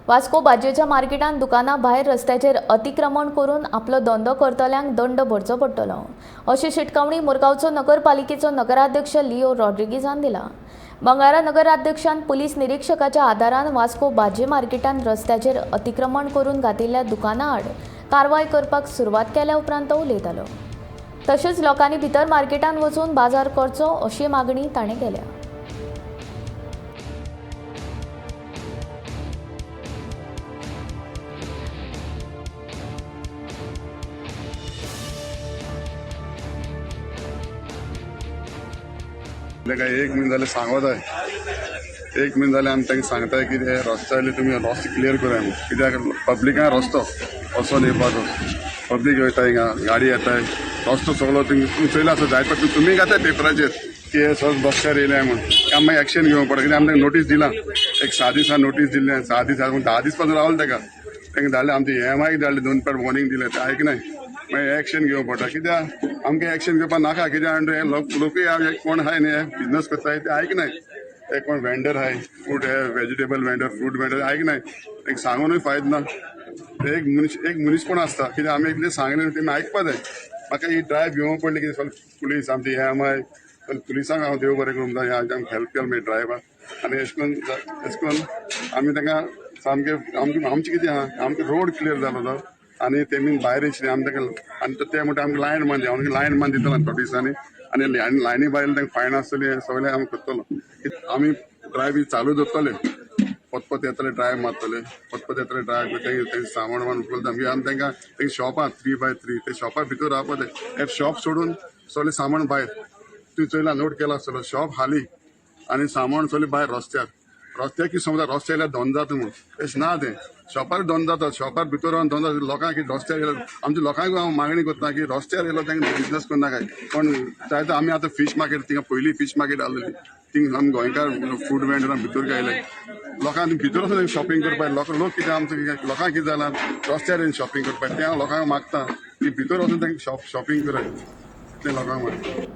वास्को भाजयेच्या मार्केटांत दुकानां भायर रस्त्याचेर अतिक्रमण करून आपलो धंदो करतल्यांक दंड भरचो पडटलो अशी शिटकावणी मुरगांवचो नगरपालिकेचो नगराध्यक्ष लिओ रॉड्रिगीजान दिला. मंगळारा नगराध्यक्षान पुलीस निरीक्षकाच्या आदारान वास्को भाजी मार्केटांत रस्त्याचेर अतिक्रमण करून घातिल्ल्या दुकानां आड कारवाय करपाक सुरवात केल्या उपरांत तो उलयतालो. तशेंच लोकांनी भितर मार्केटांत वचून बाजार करचो अशी मागणी ताणें केल्या. ताका एक म्हयनो जालें सांगत आहे, एक म्हयनो जालें आमी तांकां सांगताय की हे रस्त्या तुमी रस्तो क्लियर कराय म्हूण. कित्याक पब्लिकां रस्तो वचोन येवपाचो, पब्लीक वयता हिंगा, गाडी येताय, रस्तो सगळो तुमी चोयला आसा जायते तुमी घाताय पेपराचेर की हे सगळें रस्त्यार येयले म्हूण. आमी मागीर एक्शन घेवंक पडटा, कित्याक आमी तांकां नोटीस दिला, एक 6 दिसां नोटीस दिल्ले, 6 दिसां 10 दीस पासून रावले ताका. तांकां धाडले, आमचे एम आयक धाडले, 2 फावट वॉर्निंग दिलें, ते आयकनाय. मागीर एक्शन घेवंक पडटा, कित्याक आमकां एक्शन घेवपाक नाका. कित्याक हे लोकूय कोण आहाय न्ही बिजनस करताय ते आयकनाय. ते कोण वेंडर आहाय, फ्रूट हे वेजिटेबल वेंडर, फ्रूट वेंडर आयकनाय. तांकां सांगूनय फायदो ना. ते एक मनीस एक मनीसपण आसता, कित्याक आमी कितें सांगलें तेमी आयकपा जाय. म्हाका ही ड्रायव घेवंक पडली की सगळे पुलीस आमची एम I पुलिसांक हांव देव बरें करूं, हे आमकां हेल्प केलो मागीर ड्रायव्हाक. आनी एशें करून आमी तांकां सामकें आमचें कितें आहा, आमकां रोड क्लियर जालो तो आनी तेमी भायर येयले आमी तांकां. आनी ते म्हणटा आमकां लायन मान, आमकां लायन मान दितलो थोड्या दिसांनी आनी लायनी भायर तांकां फायन आसतली, हें सगळें आमी करतलो. आमी ड्रायव चालू दवरतले, पत पत येतले ड्रायव मारतले, पत पत येतले ड्रायव, तेंचे सामान वान उखलता. आमी तांकां तेंचे शॉपां 3x3 ते शॉपा भितर रावपा जाय. एक शॉप सोडून सगळें सामान भायर. तुवें चोयला, नोट केला आसतलो, शॉप हाली आनी सामान सगळें भायर रस्त्यार. रस्त्यार कितें समजा, रस्त्यार येयल्यार धंदो जाता म्हूण, तशें ना. तें शॉपार धंदो जाता, शॉपार भितर रावन धंदो जाता. लोकांक कितें रस्त्यार येयल्यार, आमच्या लोकांक हांव मागणी करता की रस्त्यार येयलो तांकां बिजनस करनाकाय. पण जायते आमी आतां फीश मार्केट, थिंगा पयलीं फीश मार्केट आहलेली, थिंग आमी गोंयकार फूड वेंडरां भितर गायले. लोकांक भितर वचून शॉपिंग करपाक लोक कितें आमचो लोकांक कितें जालां, रस्त्यार येवन शॉपिंग करपाक. तें हांव लोकांक मागता की भितर वचून तांकां शॉपिंग कराय, तें लोकांक मागता.